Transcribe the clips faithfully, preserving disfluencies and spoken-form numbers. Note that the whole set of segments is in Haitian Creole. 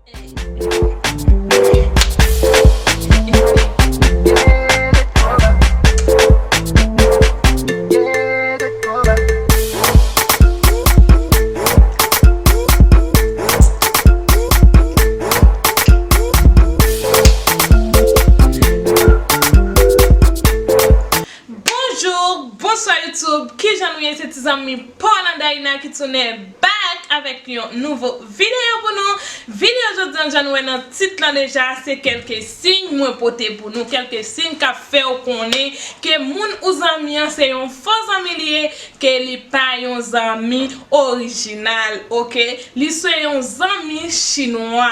Bonjou, bonswa YouTube, kijan nou ye? Se ti zanmi pa w lan Daïna ki tounen back avèk yon nouvo videyo pou nou. Videyo jodi an, jan nou wè nan tit lan deja, se kèlke siy mwen pote pou nou, kèlke siy k ap fè w konnen ke moun ou zanmi an se yon fo zanmi li ye, ke li pa yon zanmi orijinal, oke? Li se yon zanmi chinwa,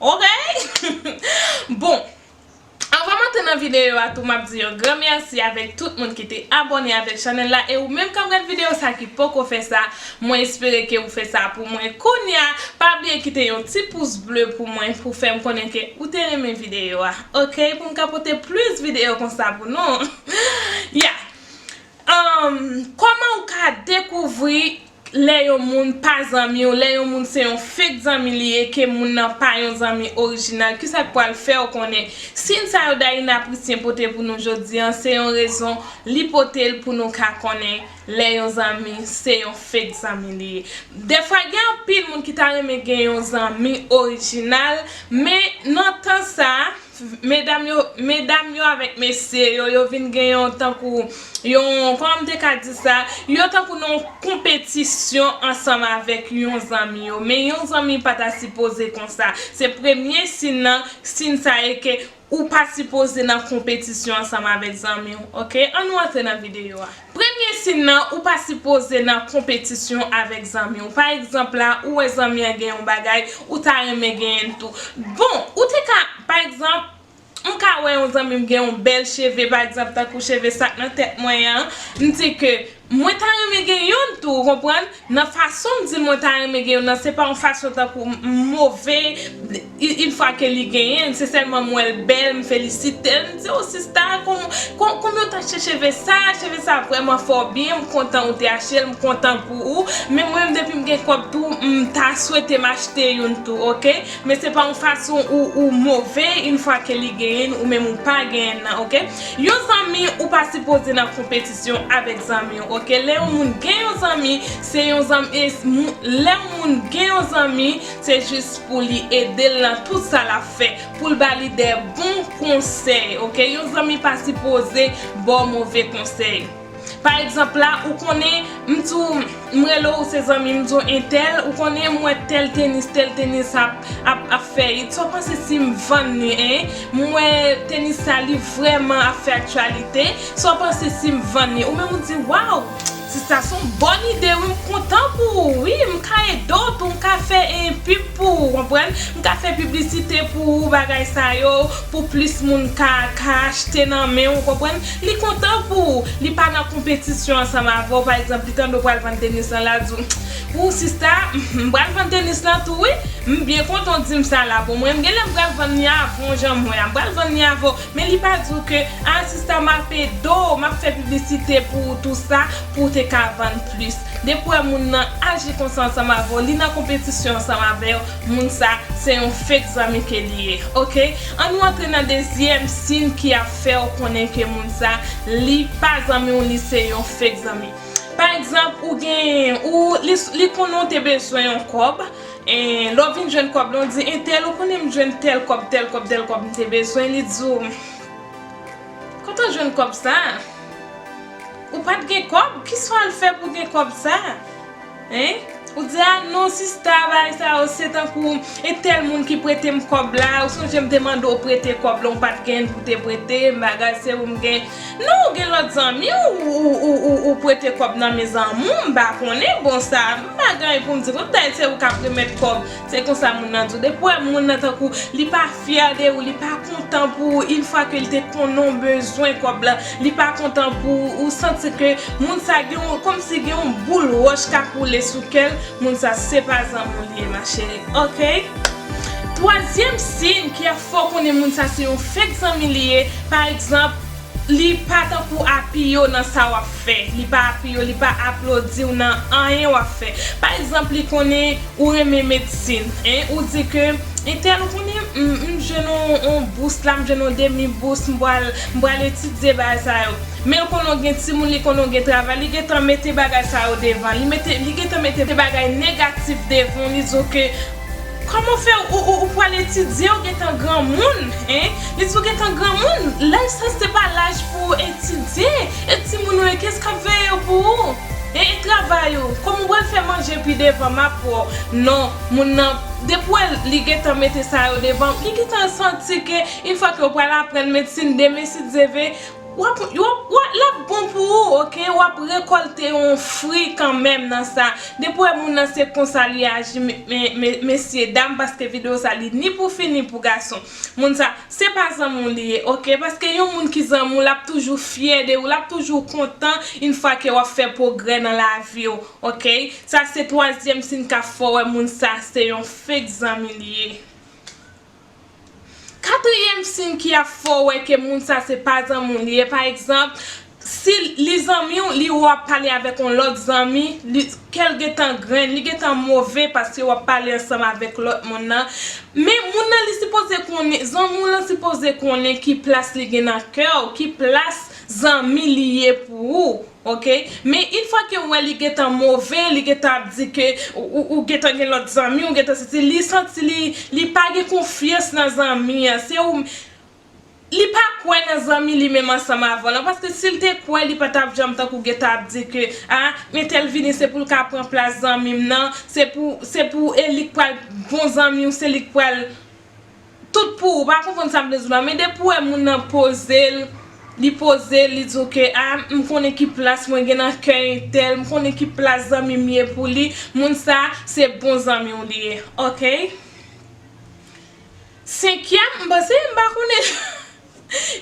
oke? Bon, anvan m antre nan videyo a tou, m ap di yon gran mèsi avèk tout moun ki te abòne avèk chanèl la, e ou menm k ap gad videyo sa ki poko fè sa, mwen espere ke ou fè sa pou mwen kounye a. Pa bliye kite yon ti pous ble pou mwen, pou fè m konnen ke ou te renmen videyo a, oke? Pou m ka pote plis videyo konsa pou nou. Ya. Um, kòman ou ka dekouvri lè yon moun pa zanmi w, lè yon moun se yon fake zanmi li ye, ke moun nan pa yon zanmi orijinal? Kisa k pral fè w konnen? Siy sa yo Daïna Pritien pote pou nou jodi an, se yon rezon li pote l pou nou ka konnen lè yon zanmi se yon fake zanmi li ye. Dèfwa, gen anpil moun ki ta renmen gen yon zanmi orijinal, men nan tan sa, medam yo, medam yo avèk mesye yo, yo vin gen yon tankou, yon, kòman m te ka di sa, yo tankou nan yon konpetisyon ansanm avèk yon zanmi yo. Men yon zanmi pa ta sipoze konsa. Se premye siy nan, siy sa ye ke ou pa sipoze nan konpetisyon ansanm avèk zanmi w, oke? Ann nou antre nan videyo a. Premye siy nan, ou pa sipoze nan konpetisyon avèk zanmi w. Pa egzanp la, ou wè zanmi an gen yon bagay, ou ta renmen genyen l tou. Bon, ou te ka, pa egzanp, m ka wè yon zanmi m gen yon bèl cheve, pa egzanp, tankou cheve sa k nan tèt mwen an, m di ke mwen ta renmen gen youn tou, ou konprann? Nan fason m di l mwen ta renmen gen youn nan, se pa yon fason tankou m, m move, i-, yon fwa ke li genyen l, se sèlman m wè l bèl, m felisite l, m di, "O sista, kon, kon, kòman w t achte cheve sa? Cheve sa vrèman fè w byen, m kontan ou te achte l, m kontan pou ou." Men mwen menm, depi m gen kòb tou, m ta swete m achte youn tou, oke? Men se pa yon fason ou, ou move yon fwa ke li genyen l, ou menm ou pa genyen l nan, oke? Yon zanmi, ou pa sipoze nan konpetisyon avèk zanmi w, oke? Lè yon moun gen yon zanmi, se yon zanmi, e s-, mou-, lè yon moun gen yon zanmi, se jis pou li ede l nan tout sa l ap fè, pou l ba li de bon konsèy, oke? Yon zanmi pa sipoze ba w move konsèy. Pa egzanp la, ou konnen, m di w, m rele w, ou se zanmi m, m di w entèl, ou konnen m wè tèl tenis, tèl tenis ap, ap, ap fè it. Sa w panse si m vann li, en? M wè tenis sa, li vrèman ap fè aktyalite. Sa w panse si m vann li? Ou menm ou di, "Waw, sista, se yon bòn ide, wi, m kontan pou ou, wi, m ka ede w tou, m ka fè, en, pib pou ou, konprann? M ka fè piblisite pou ou, bagay sa yo, pou plis moun ka, ka achte nan men w, konprann?" Li kontan pou ou, li pa nan konpetisyon ansanm avè w. Pa egzanp, li tande w pral vann tenis lan, l a di w, "Ou, sista, m pral vann tenis lan tou, wi. M byen kontan w di m sa la. Bon, mwen, m genlè m pral vann li avan w, jan m wè a. M pral vann li avan w." Men li pa di w ke, "A, sista, m ap ede w, m ap fè piblisite pou ou, tou sa, pou w te ka vann plis." Depi w wè moun nan aji konsa ansanm avè w, li nan konpetisyon ansanm avè w, moun sa, se yon fake zanmi ke li ye, oke? Ann nou antre nan dezyèm siy ki ap fè w konnen ke moun sa, li pa zanmi w, li se yon fake zanmi. Pa egzanp, ou gen, ou, li, li konnen w te bezwen yon kòb, e lè w vin jwenn kòb la, w di, "Entèl, ou konnen m jwenn tèl kòb, tèl kòb, tèl kòb m te bezwen," li di w, "Kote w jwenn kòb sa a? Ou pa t gen kòb? Kisa w al fè pou w gen kòb sa a?" Hein? Ou di, "A non, sista, bagay sa yo, se tankou, e tèl moun ki prete m kòb la, ou sonje m te mande w prete kòb la, ou pa t gen pou te prete m, bagay, se ou m gen." Non, ou gen lòt zanmi, ou, ou, ou, ou, ou prete kòb nan men zanmi w, m pa konnen, bon, sa, m pa gen anyen pou m di, bon, dayè se ou k ap remèt kòb, se konsa moun nan di w. Depi w wè moun nan tankou, li pa fyè de ou, li pa kontan pou ou, yon fwa ke li te konnen w bezwen kòb la, li pa kontan pou ou, ou santi ke moun sa gen yon, kòmsi gen yon boul wòch k ap woule sou kè l, moun sa se pa zanmi w li ye, ma chérie, oke? Twazyèm siy ki ap fè w konnen moun sa se yon fake zanmi li ye, pa egzanp, Li pa tankou apiye w nan sa w ap fè. Li pa apiye w, li pa aplodi w nan anyen w ap fè. Pa egzanp, li konnen ou renmen medsin, en, ou di ke entèl, ou konnen, m, m jwenn yon, yon bous la, m jwenn yon demi bous, m pral, m pral etidye bagay sa yo. Men l konnen w gen timoun, li konnen w gen travay, li gentan mete bagay sa yo devan. Li mete, li gentan mete bagay negatif devan w, li di w ke kòman w fè ou, ou, ou pral etidye, ou gentan granmoun, en? Li di w gentan granmoun, laj sa se pa laj pou w etidye. E timoun ou ye, kiyès k ap veye yo pou ou? E, e travay ou, kòman w pral fè manje pi devan, m ap wè w. Non, moun nan, depi w wè li gentan mete sa yo devan w, li gentan santi ke yon fwa ke w pral aprann medsin demen, si Dye vle, w ap, w ap, w ap, l ap bon pou ou, oke? W ap rekòlte yon fwi kanmenm nan sa. Depi w wè moun nan se konsa li aji, me, me, me, mesye dam, paske videyo sa li ni pou fi, ni pou gason. Moun sa, se pa zanmi w li ye, oke? Paske yon moun ki zanmi w, l ap toujou fyè de ou, l ap toujou kontan yon fwa ke w ap fè pwogrè nan lavi w, oke? Sa se twazyèm siy k ap fè w wè moun sa se yon fake zanmi li ye. Katriyèm siy ki ap fè w wè ke moun sa se pa zanmi w li ye, pa egzanp, si li zanmi w, li wè w ap pale avèk yon lòt zanmi, li, kè l gentan grenn, li gentan move paske w ap pale ansanm avèk lòt moun nan. Men moun nan li sipoze konnen, zanmi w lan sipoze konnen ki plas li gen nan kè w, ki plas zanmi li ye pou ou. Oke? Men yon fwa ke w wè li gentan move, li gentan ap di ke ou, ou, ou gentan gen lòt zanmi, ou gentan sesi, li santi li, li pa gen konfyans nan zanmi an. Se ou, li pa kwè nan zanmi li menm ansanm avè w lan, paske si l te kwè, li pa t ap janm tankou gentan ap di ke, a, entèl vini se pou l ka pran plas zanmi m nan, se pou, se pou e li k pral bon zanmi w, se li k pral tout pou ou, pa konprann sa m vle di w la, men depi w wè moun nan poze l, li poze l, li di w ke, a, m konnen ki plas mwen gen nan kè entèl, m konnen ki plas zanmi m ye pou li, moun sa, se bon zanmi w li ye, oke? Senkyèm, m panse, m pa konnen.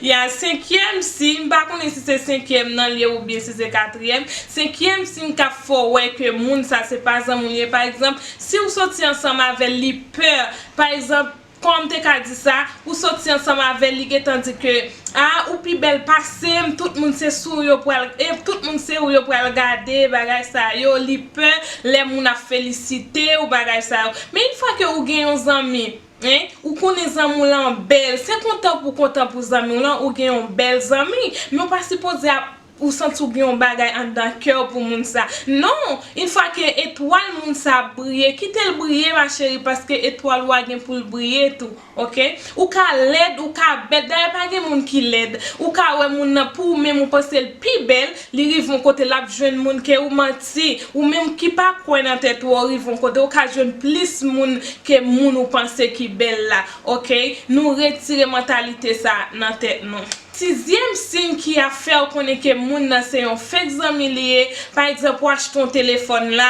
Ya, senkyèm siy, m pa konnen si se senkyèm nan l ye oubyen si se katriyèm. Senkyèm siy k ap fè w wè ke moun sa se pa zanmi w li ye. Pa egzanp, si w soti ansanm avè l, li pè. Pa egzanp, kòman m te ka di sa, ou soti ansanm avè l, li gentan di ke, a, ou pi bèl pase m, tout moun se sou yo pral, e tout moun se ou yo pral gade, bagay sa yo, li pè lè moun ap felisite w, bagay sa yo. Men yon fwa ke ou gen yon zanmi, en, ou konnen zanmi w lan bèl, se kontan pou kontan pou zanmi w lan, ou gen yon bèl zanmi, men w pa sipoze ap ou santi w gen yon bagay anndan kè w pou moun sa. Non, yon fwa ke etwal moun sa ap briye, kite l briye, ma chérie, paske etwal ou a gen pou l briye tou, oke? Ou ka lèd, ou ka bèt, dayè pa gen moun ki lèd. Ou ka wè moun nan pou ou menm ou panse l pi bèl, li rive yon kote l ap jwenn moun ke ou manti, ou menm ki pa kwè nan tèt ou, ou rive yon kote ou ka jwenn plis moun ke moun ou panse ki bèl la, oke? Nou retire mantalite sa nan tèt nou. Sizyèm siy ki ap fè w konnen ke moun nan se yon fake zanmi li ye, pa egzanp, ou achte yon telefòn la,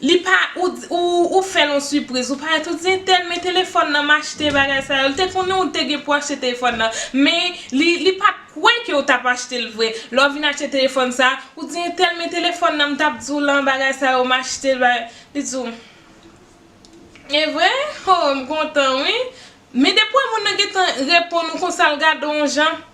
li pa, ou, ou, ou fè l yon sipriz, ou parèt ou di entèl men telefòn nan m achte bagay sa yo, li te konnen ou te gen pou achte telefòn nan, men li, li pa t kwè ke w t ap achte l vre. Lè w vin achte telefòn sa, ou di entèl men telefòn nan m t ap di w lan bagay sa yo m achte l, bagay, li di w, e vre? Oh, m kontan wi. Men depi w wè moun nan gentan reponn ou konsa, l gade w yon jan.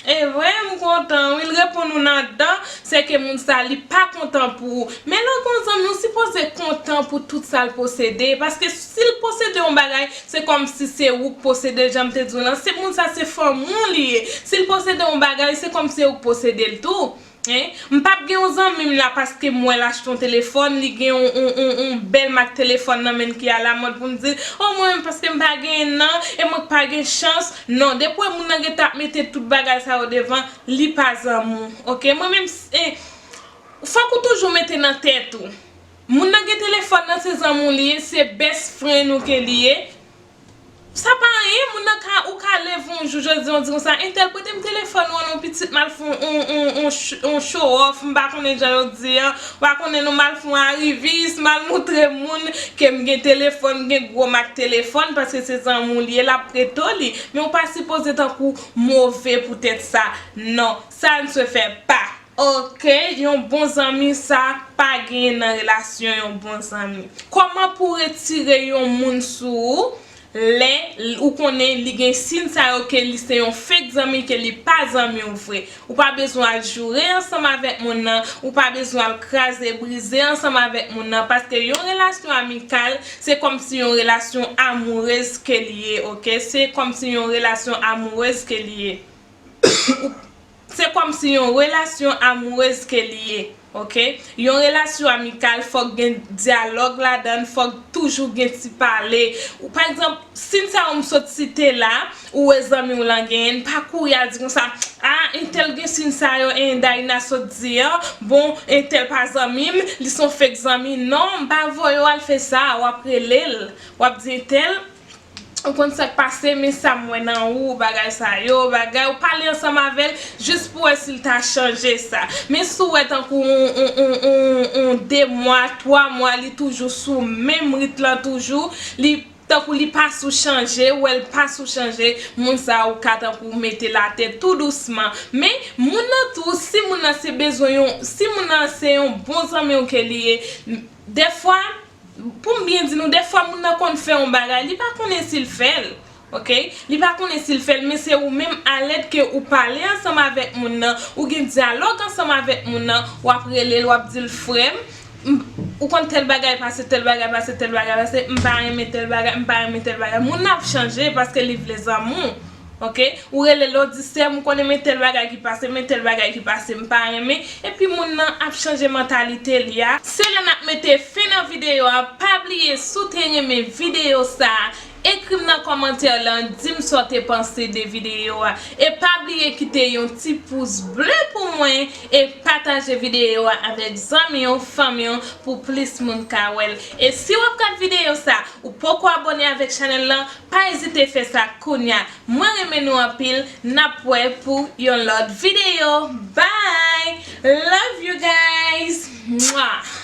E vre, m kontan wi, l reponn ou nan dan, se ke moun sa li pa kontan pou ou. Men lè w gen yon zanmi, ou sipoze kontan pou tout sa l posede, paske si l posede yon bagay, se kòmsi se ou k posede l, jan m te di w lan. Se moun sa se fanmi w li ye. Si l posede yon bagay, se kòmsi se ou k posede l tou. En, m p ap gen yon zanmi m la paske m wè l achte yon telefòn, li gen yon, yon, yon, yon bèl mak telefòn nan men l ki alamòd pou m di, o mwen menm paske m pa genyen nan, e mwen k pa gen chans. Non, depi w wè moun nan gentan ap mete tout bagay sa yo devan, li pa zanmi w, oke? Mwen menm, e, fòk ou toujou mete nan tèt ou. Moun nan gen telefòn nan se zanmi w li ye, se best friend ou ke li ye. Sa pa anyen, moun nan ka, ou ka leve yon jou, jodi a, w di konsa, entèl prete m telefòn ou an non pitit, m al fè yon, yon, yon, yon ch-, yon show off, m pa konnen jan yo di an, ou pa konnen non, m al fè yon arivis, m al montre moun ke m gen telefòn, m gen gwo mak telefòn, paske se zanmi w li ye, l ap prete w li. Men ou pa sipoze tankou move poutèt sa. Non, ça ne se fait pas. Oke, yon bon zanmi sa pa genyen nan relasyon yon bon zanmi. Kòman pou w retire yon moun sou ou? Lè ou konnen li gen siy sa yo, ke li se yon fake zanmi, ke li pa zanmi w vre. Ou pa bezwen al joure ansanm avèk moun nan, ou pa bezwen al kraze brize ansanm avèk moun nan, paske yon relasyon amikal, se kòmsi yon relasyon amourez ke li ye, oke? Se kòmsi yon relasyon amourez ke li ye. Se kòmsi yon relasyon amourez ke li ye, oke? Yon relasyon amikal, fòk gen dyalòg ladan l, fòk toujou gen ti pale. Ou, pa egzanp, siy sa yo m sot site la, ou wè zanmi w lan genyen, pa kouri al di konsa, a, entèl gen siy sa yo, en, Daïna sot di an, bon, entèl pa zanmi m, li se yon fake zanmi. Non, m pa voye w al fè sa, w ap rele l, w ap di entèl, ou konn sa k pase, men sa m wè nan ou, bagay sa yo, bagay, ou pale ansanm avè l, jis pou wè si l ta chanje sa. Men si w wè tankou on, on, on, on, on de mwa, twa mwa, li toujou sou menm rit lan toujou, li, tankou li pa sou chanje, ou wè l pa sou chanje, moun sa ou ka tankou mete l atè tou dousman. Men, moun nan tou, si moun nan se bezwen yon, si moun nan se yon bon zanmi w ke li ye, dèfwa, pou m byen di nou, dèfwa moun nan konn fè yon bagay, li pa konnen si l fè l, oke? Li pa konnen si l fè l, men se ou menm alèd ke ou pale ansanm avèk moun nan, ou gen dyalòg ansanm avèk moun nan, w ap rele l, w ap di l, frè m, m, ou konn tèl bagay pase, tèl bagay pase, tèl bagay pase, m pa renmen tèl bagay, m pa renmen tèl bagay. Moun nan ap chanje paske li vle zanmi w. Oke? Ou rele l, ou di, sè m, ou konnen men tèl bagay ki pase, men tèl bagay ki pase, m pa renmen. Epi moun nan ap chanje mantalite li a. Se la n ap mete fen nan videyo a. Pa bliye, si w te renmen videyo sa a, ekri m nan kòmantè lan, di m sa w te panse de videyo a. E pa bliye kite yon ti pous ble pou mwen e pataje videyo a avèk zanmi w, fanmi w, pou plis moun ka wè l. E si w ap gad videyo sa, ou poko abòne avèk chanèl lan, pa ezite fè sa kounya. Mwen renmen nou anpil, n ap wè pou yon lòt videyo. Bye! Love you guys! Mwah!